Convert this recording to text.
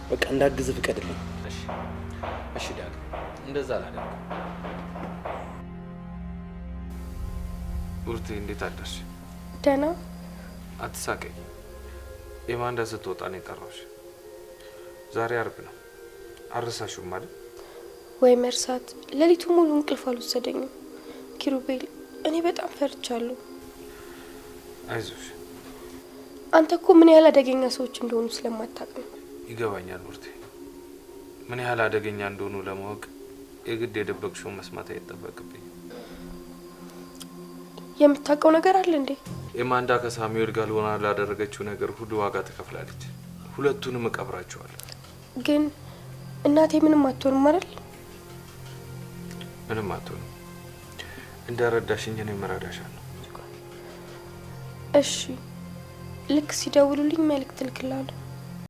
በቃ እንዳግዝህ ፍቀድልኝ። እሺ እሺ ዳግም፣ እንደዛ አላደርግም። ውርቴ እንዴት አደርሽ? ደህና። አትሳቀኝ። ኤማንዳ ስትወጣ ነው የጠራሁሽ። ዛሬ አርብ ነው። አልረሳሽውም አይደል? ወይ መርሳት! ሌሊቱ ሙሉ እንቅልፍ አልወሰደኝም። ኪሩቤል፣ እኔ በጣም ፈርቻለሁ። አይዞሽ። አንተ እኮ ምን ያህል አደገኛ ሰዎች እንደሆኑ ስለማታውቅ ነው። ይገባኛል ውርቴ። ምን ያህል አደገኛ እንደሆኑ ለማወቅ የግድ የደበቅሽውን መስማት አይጠበቅብኝም። የምታውቀው ነገር አለ እንዴ? ኤማንዳ ከሳሙኤል ጋር ሆና ላደረገችው ነገር ሁሉ ዋጋ ትከፍላለች። ሁለቱንም እቀብራቸዋለሁ። ግን እናቴ ምንም አትሆንም አይደል? ምንም አትሆንም። እንደረዳሽኝ እኔም እረዳሻለሁ። እሺ፣ ልክ ሲደውሉልኝ መልእክት እልክልሃለሁ።